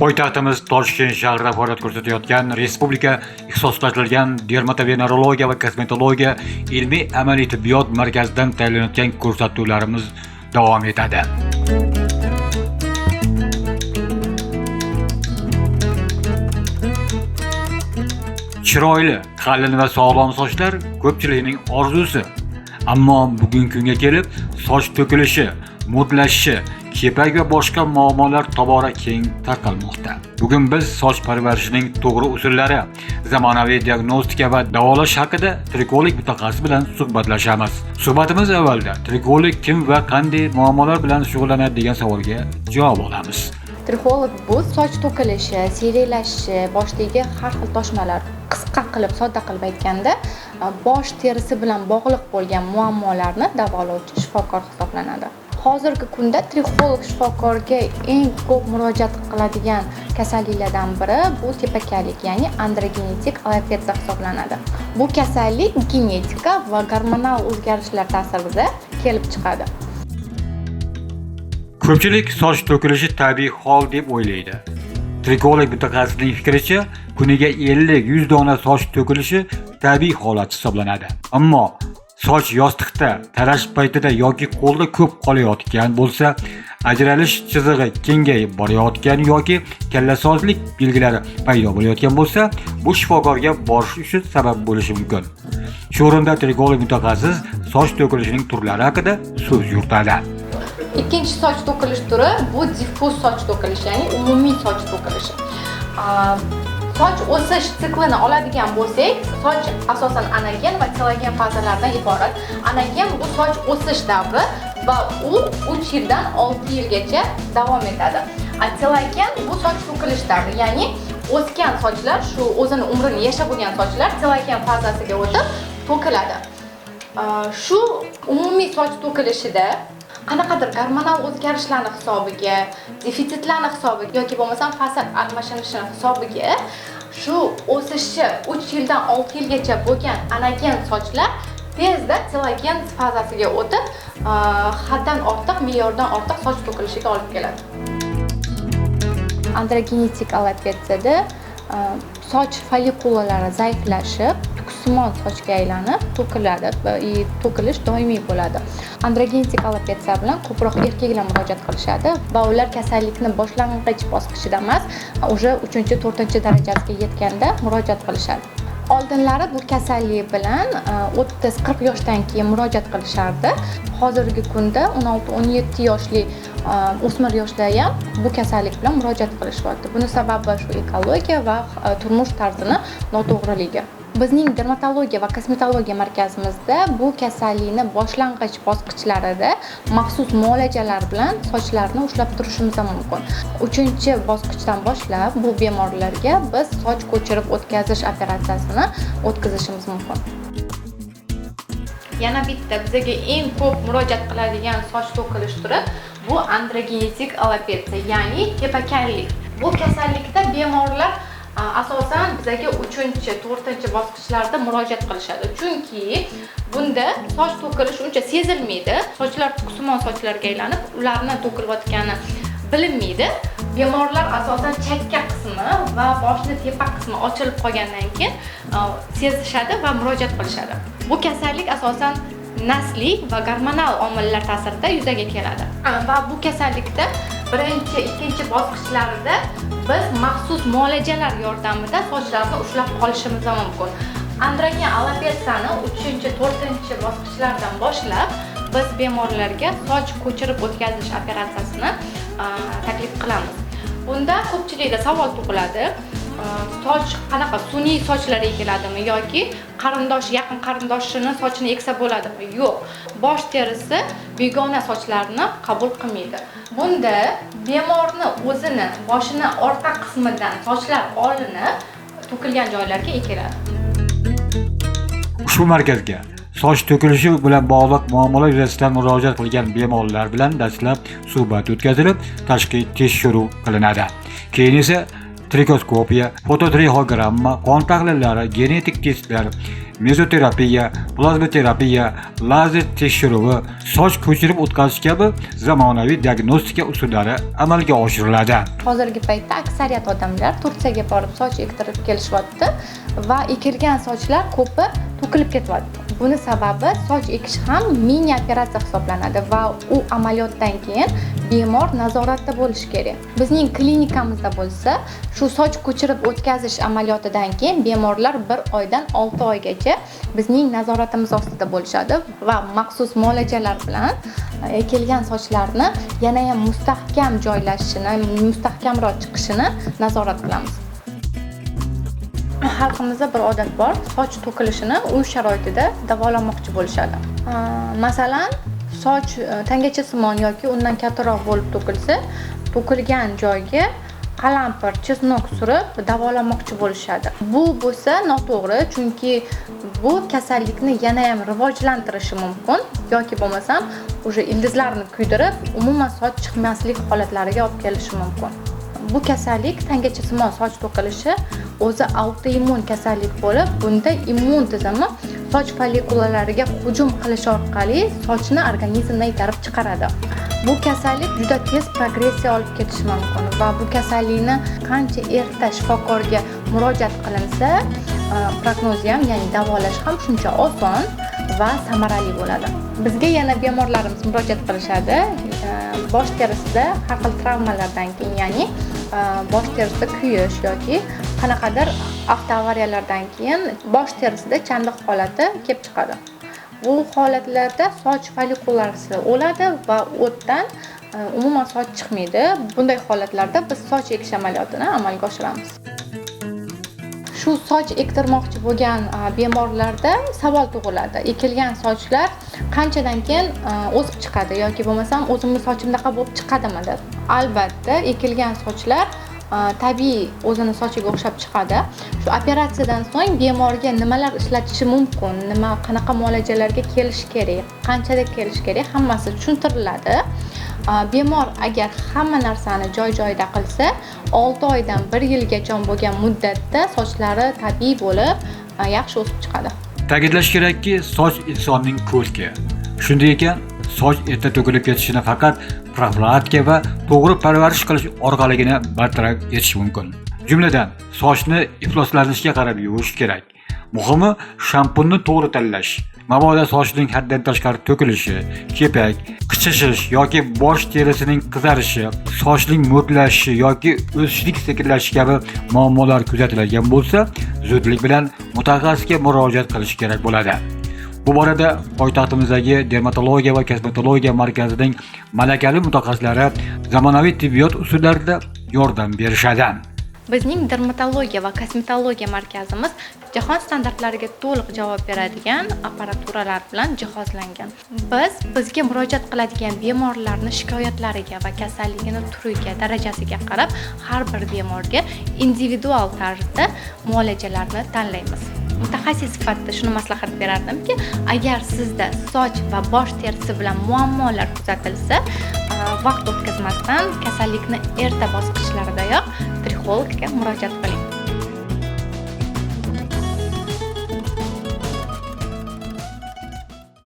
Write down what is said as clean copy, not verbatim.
Poytaxtimiz Toshkent shahrida faoliyat ko'rsatayotgan Respublika ixtisoslashtirilgan dermatovenerologiya va kosmetologiya ilmiy amaliy tibbiyot markazidan tayyorlanayotgan ko'rsatuvlarimiz davom etadi. Chiroyli, qalin va sog'lom sochlar ko'pchilikning orzusi. Ammo bugungi kunga kelib soch to'kilishi, mo'tlashishi, kepak va boshqa muammolar tobora keng tarqalmoqda. Bugun biz soch parvarishining to'g'ri usullari, zamonaviy diagnostika va davolash haqida trikolog mutaxassis bilan suhbatlashamiz. Suhbatimiz avvalida trikolog kim va qanday muammolar bilan shug'ullanadi degan savolga javob olamiz. Trixolog bu soch to'kilishi, siyraklashishi, boshdagi har xil toshmalar, qisqa qilib, sodda qilib aytganda, bosh terisi bilan bog'liq bo'lgan muammolarni davolovchi shifokor hisoblanadi. Hozirgi kunda trixolog shifokorga eng ko'p murojaat qiladigan kasalliklardan biri bu tepakalik, ya'ni androgenetik alopetsiya hisoblanadi. Bu kasallik genetika va gormonal o'zgarishlar ta'sirida kelib chiqadi. Ko'pchilik soch to'kilishi tabiiy hol deb o'ylaydi. Trikolog mutaxassisning fikricha, kuniga 50-100 dona soch to'kilishi tabiiy holat hisoblanadi. Ammo soch yostiqda, tarash paytida yoki qo'lda ko'p qolayotgan bo'lsa, ajralish chizig'i kengayib borayotgan yoki kallasozlik belgilari paydo bo'layotgan bo'lsa, bu shifokorga borish uchun sabab bo'lishi mumkin. Shu o'rinda trikolog mutaxassis soch to'kilishining turlari haqida so'z yuritadi. Ikkinchi soch to'kilish turi bu diffuz soch to'kilishi, ya'ni umumiy soch to'kilishi. Soch o'sish siklini oladigan bo'lsak, soch asosan anagen va telogen fazalardan iborat. Anagen bu soch o'sish davri va u 3 yildan 6 yilgacha davom etadi. Telogen bu soch to'kilish davri, ya'ni o'sgan sochlar, shu o'zini umrini yashab bo'lgan sochlar telogen fazasiga o'tib to'kiladi. Shu umumiy soch to'kilishida qanaqadir gormonal o'zgarishlarni hisobiga, defitsitlarni hisobiga yoki bo'lmasam fasl almashinishini hisobiga shu o'sishi 3 yildan 6 yilgacha bo'lgan anagen sochlar tezda telogen fazasiga o'tib, haddan ortiq, me'yordan ortiq soch to'kilishiga olib keladi. Androgenetik alopetsiyada soch follikulalari zaiflashib, tuksimon sochga aylanib to'kiladi va to'kilish doimiy bo'ladi. Androgenetik alopetsiya bilan ko'proq erkaklar murojaat qilishadi va ular kasallikni boshlang'ich bosqichida emas, уже 3-4 darajasiga yetganda murojaat qilishadi. Oldinlari bu kasallik bilan 30-40 yoshdan keyin murojaat qilishardi. Hozirgi kunda 16-17 yoshli o'smir yoshlar ham bu kasallik bilan murojaat qilishyapti. Buni sababi shu ekologiya va turmush tarzini noto'g'riligi. Bizning dermatologiya va kosmetologiya markazimizda bu kasallikni boshlang'ich bosqichlarida maxsus muolajalar bilan sochlarni ushlab turishimiz mumkin. 3-bosqichdan boshlab bu bemorlarga biz soch ko'chirib o'tkazish operatsiyasini o'tkazishimiz mumkin. Yana bitta bizga eng ko'p murojaat qiladigan soch to'kilish turi bu androgenetik alopetsiya, ya'ni tepakanlik. Bu kasallikda bemorlar asosan bizga 3-4 bosqichlarda murojaat qilishadi. Chunki bunda soch to'kilishi uncha sezilmaydi. Sochlar tuksimon sochlarga aylanib, ularni to'kilayotgani bilinmaydi. Bemorlar asosan chakka qismi va boshni tepa qismi ochilib qolgandan keyin sezishadi va murojaat qilishadi. Bu kasallik asosan nasliy va gormonal omillar ta'sirida yuzaga keladi. Va bu kasallikda birinchi, ikkinchi bosqichlarida biz maxsus muolajalar yordamida sochlarni ushlab qolishimiz mumkin. Androgen alopetsiyani 3-4 bosqichlardan boshlab biz bemorlarga soch ko'chirib o'tkazish operatsiyasini taklif qilamiz. Bunda ko'pchilikda savol tug'iladi. Soch qanaqa sun'iy sochlar ekiladimi yoki qarindosh, yaqin qarindoshini sochini eksa bo'ladimi? Yo'q. Bosh terisi begona sochlarni qabul qilmaydi. Bunda bemorni o'zini boshini orqa qismidan sochlar olinib, to'kilgan joylarga ekiladi. Ushbu markazga soch to'kilishi bilan bog'liq muammolar yuzasidan murojaat qilgan bemorlar bilan dastlab suhbat o'tkazilib, tashqi tekshiruv qilinadi. Keyin esa trikoskopiya, fototrixogramma, qon tahlillari, genetik testlar, mezoterapiya, plazmaterapiya, lazer tekshiruvi, soch ko'chirib o'tkazish kabi zamonaviy diagnostika usullari amalga oshiriladi. Hozirgi paytda aksariyat odamlar Turkiyaga borib soch ektirib kelishyapti va ekilgan sochlar ko'pi to'kilib ketyapti. Buni sababi soch ekish ham mini operatsiya hisoblanadi va u amaliyotdan keyin bemor nazoratda bo'lishi kerak. Bizning klinikamizda bo'lsa, shu soch ko'chirib o'tkazish amaliyotidan keyin bemorlar 1 oydan 6 oygacha bizning nazoratimiz ostida bo'lishadi va maxsus muolajalar bilan ekilgan sochlarni yana ham mustahkam joylashishini, mustahkamroq chiqishini nazorat qilamiz. Xalqimizda bir odat bor, soch to'kilishini uy sharoitida davolamoqchi bo'lishadi. Masalan, soch tangachasimon yoki undan kattaroq bo'lib to'kilsa, to'kilgan joyga qalampir, chesnok surib davolamoqchi bo'lishadi. Bu bo'lsa noto'g'ri, chunki bu kasallikni yana ham rivojlantirishi mumkin yoki bo'lmasam уже ildizlarni kuydirib, umuman soch chiqmaslik holatlariga olib kelishi mumkin. Bu kasallik tangachasimon soch to'kilishi o'zi autoimmun kasallik bo'lib, bunda immun tizimi soch follikulalariga hujum qilish orqali sochni organizmdan itarib chiqaradi. Bu kasallik juda tez progressiya olib ketishi mumkin va bu kasallikni qancha erta shifokorga murojaat qilinsa, prognozi ham, ya'ni davolash ham shuncha oson va samarali bo'ladi. Bizga yana bemorlarimiz murojaat qilishadi. Bosh terisida har xil travmalardan keyin, ya'ni bosh terisida kuyish yoki qanaqadir avtoavariyalardan keyin bosh terisida chandiq holati kelib chiqadi. Bu holatlarda soch follikulasi o'ladi va o'tdan umuman soch chiqmaydi. Bunday holatlarda biz soch ekish amaliyotini amalga oshiramiz. Shu soch ektirmoqchi bo'lgan bemorlarda savol tug'iladi. Ekilgan sochlar qanchadan keyin o'sib chiqadi yoki bo'lmasam o'zimni sochimdaqa bo'lib chiqadimi deb. Albatta, ekilgan sochlar tabiiy o'zini sochiga o'xshab chiqadi. Shu operatsiyadan so'ng bemorga nimalar ishlatishi mumkin, nima qanaqa muolajalarga kelish kerak, qanchada kelish kerak, hammasi tushuntiriladi. Bemor agar hamma narsani joy-joyida qilsa, 6 oydan 1 yilgacha bo'lgan muddatda sochlari tabiiy bo'lib, yaxshi o'sib chiqadi. Ta'kidlash kerakki, soch insonning ko'rki. Shunday ekan, soch erta to'kilib ketishini faqat profilaktika va to'g'ri parvarish qilish orqaligina bartaraf etish mumkin. Jumladan, sochni ifloslanishga qarab yuvish kerak. Muhimi, shampunni to'g'ri tanlash. Mabodo sochning haddan tashqari to'kilishi, kepak, qichishish yoki bosh terisining qizarishi, sochning mo'rtlashishi yoki o'sishlik sekinlashishi kabi muammolar kuzatiladigan bo'lsa, zudlik bilan mutaxassisga murojaat qilish kerak bo'ladi. Bu borada poytaxtimizdagi dermatologiya va kosmetologiya markazining malakali mutaxassislari zamonaviy tibbiyot usullarida yordam berishadi. Bizning dermatologiya va kosmetologiya markazimiz jahon standartlariga to'liq javob beradigan apparaturalar bilan jihozlangan. Biz bizga murojaat qiladigan bemorlarning shikoyatlariga va kasalligini turiga, darajasiga qarab har bir bemorga individual tarzda muolajalarni tanlaymiz. Mutaxassis sifatida shuni maslahat berardimki, agar sizda soch va bosh terisi bilan muammolar kuzatilsa, vaqt o'tkazmasdan kasallikni erta bosqichlaridayoq trixologga murojaat qiling.